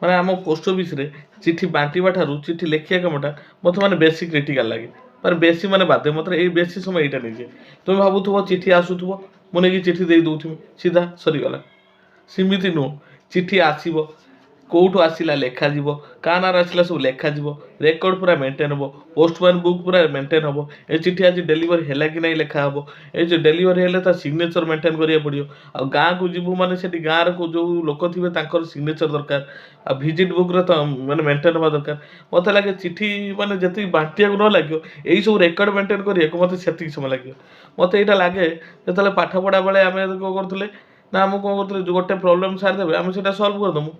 ମାନେ ଆମ ପୋଷ୍ଟ ଅଫିସରେ ଚିଠି ବାଣ୍ଟିବା ଠାରୁ ଚିଠି ଲେଖିବା କାମଟା ମୋତେ ମାନେ ବେଶୀ କ୍ରିଟିକାଲ ଲାଗେ, ମାନେ ବେଶୀ ମାନେ ବାଧେ ମୋତେ। ଏଇ ବେଶୀ ସମୟ ଏଇଟା ନେଇଯାଏ। ତୁମେ ଭାବୁଥିବ ଚିଠି ଆସୁଥିବ, ମୁଁ ନେଇକି ଚିଠି ଦେଇ ଦେଉଥିବି, ସିଧା ସରିଗଲା। ସେମିତି ନୁହଁ। ଚିଠି ଆସିବ, କେଉଁଠୁ ଆସିଲା ଲେଖାଯିବ, କାହା ନାଁରେ ଆସିଲା ସବୁ ଲେଖାଯିବ, ରେକର୍ଡ଼ ପୁରା ମେଣ୍ଟେନ୍ ହେବ, ପୋଷ୍ଟମ୍ୟାନ୍ ବୁକ୍ ପୁରା ମେଣ୍ଟେନ୍ ହେବ। ଏ ଚିଠି ଆଜି ଡେଲିଭରି ହେଲା କି ନାହିଁ ଲେଖା ହେବ। ଏ ଯେଉଁ ଡେଲିଭରି ହେଲେ ତା ସିଗ୍ନେଚର୍ ମେଣ୍ଟେନ୍ କରିବାକୁ ପଡ଼ିବ। ଆଉ ଗାଁକୁ ଯିବୁ ମାନେ ସେଠି ଗାଁରେ ଯେଉଁ ଲୋକ ଥିବେ, ତାଙ୍କର ସିଗ୍ନେଚର୍ ଦରକାର। ଆଉ ଭିଜିଟ୍ ବୁକ୍ରେ ତ ମାନେ ମେଣ୍ଟେନ୍ ହେବା ଦରକାର। ମୋତେ ଲାଗେ ଚିଠି ମାନେ ଯେତିକି ବାଣ୍ଟିବାକୁ ନ ଲାଗିବ, ଏଇସବୁ ରେକର୍ଡ଼ ମେଣ୍ଟେନ୍ କରିବାକୁ ମୋତେ ସେତିକି ସମୟ ଲାଗିବ। ମୋତେ ଏଇଟା ଲାଗେ, ଯେତେବେଳେ ପାଠ ପଢ଼ା ବେଳେ ଆମେ କ'ଣ କରୁଥିଲେ ନା, ଆମକୁ କ'ଣ କରୁଥିଲେ, ଯେଉଁ ଗୋଟେ ପ୍ରୋବ୍ଲେମ୍ ସାର୍ ଦେବେ, ଆମେ ସେଇଟା ସଲ୍ଭ କରିଦେବୁ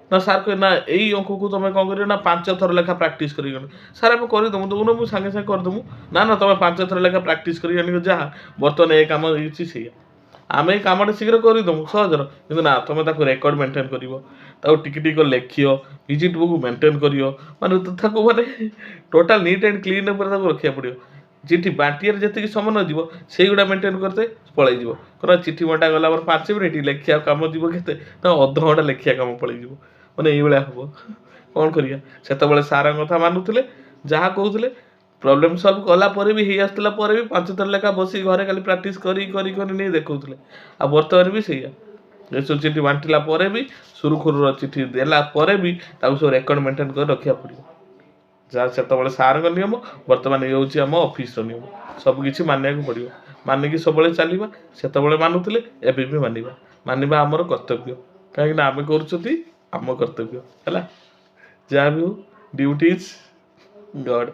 ନା, ସାର୍ କହିବେ ନା, ଏଇ ଅଙ୍କକୁ ତୁମେ କ'ଣ କରିବ ନା, 5 ଥର ଲେଖା ପ୍ରାକ୍ଟିସ୍ କରିକି ଆଣିବ। ସାର୍, ଆମେ କରିଦେବୁ, ଦେବୁନ, ମୁଁ ସାଙ୍ଗେ ସାଙ୍ଗେ କରିଦେବୁ। ନା ନା, ତୁମେ 5 ଥର ଲେଖା ପ୍ରାକ୍ଟିସ୍ କରିକି ଆଣିବ। ଯାହା ବର୍ତ୍ତମାନ ଏ କାମ ହେଇଛି ସେଇଆ, ଆମେ ଏଇ କାମଟା ଶୀଘ୍ର କରିଦେବୁ ସହଜର, କିନ୍ତୁ ନା, ତୁମେ ତାକୁ ରେକର୍ଡ଼ ମେଣ୍ଟେନ୍ କରିବ, ତାକୁ ଟିକେ ଟିକେ ଲେଖିବ, ଭିଜିଟ୍ ବୁକ୍ ମେଣ୍ଟେନ୍ କରିବ, ମାନେ ତାକୁ ମାନେ ଟୋଟାଲ୍ ନିଟ୍ ଆଣ୍ଡ କ୍ଲିନ୍ ଉପରେ ତାକୁ ରଖିବାକୁ ପଡ଼ିବ। ଚିଠି ବାଣ୍ଟିବାରେ ଯେତିକି ସମୟ ନଯିବ, ସେଇଗୁଡ଼ା ମେଣ୍ଟେନ୍ କରିତେ ପଳେଇଯିବ। କାରଣ ଚିଠି ବଣ୍ଟା ଗଲା ପରେ 5 ମିନିଟ୍, ଲେଖିବା କାମ ଯିବ କେତେ ନା, ଅଧଘଣ୍ଟା ଲେଖିବା କାମ ପଳେଇଯିବ। ମାନେ ଏଇଭଳିଆ ହେବ। କ'ଣ କରିବା, ସେତେବେଳେ ସାର୍ଙ୍କ କଥା ମାନୁଥିଲେ, ଯାହା କହୁଥିଲେ। ପ୍ରୋବ୍ଲେମ୍ ସଲ୍ଭ କଲା ପରେ ବି, ହେଇ ଆସୁଥିଲା ପରେ ବି, 5 ଥର ଲେଖା ବସିକି ଘରେ ଖାଲି ପ୍ରାକ୍ଟିସ୍ କରି କରି କରି ନେଇ ଦେଖାଉଥିଲେ। ଆଉ ବର୍ତ୍ତମାନ ବି ସେଇଆ। ଏସବୁ ଚିଠି ବାଣ୍ଟିଲା ପରେ ବି, ସୁରୁଖୁରୁର ଚିଠି ଦେଲା ପରେ ବି, ତାକୁ ସବୁ ରେକର୍ଡ଼ ମେଣ୍ଟେନ୍ କରି ରଖିବାକୁ ପଡ଼ିବ। ଯାହା ସେତେବେଳେ ସାର୍ଙ୍କ ନିୟମ, ବର୍ତ୍ତମାନ ଇଏ ହେଉଛି ଆମ ଅଫିସର ନିୟମ। ସବୁ କିଛି ମାନିବାକୁ ପଡ଼ିବ, ମାନିକି ସବୁବେଳେ ଚାଲିବା। ସେତେବେଳେ ମାନୁଥିଲେ, ଏବେ ବି ମାନିବା। ମାନିବା ଆମର କର୍ତ୍ତବ୍ୟ, କାହିଁକିନା ଆମେ କରୁଛନ୍ତି, ଆମ କର୍ତ୍ତବ୍ୟ ହେଲା। ଯାହା ବି ହଉ, ଡ୍ୟୁଟି is God.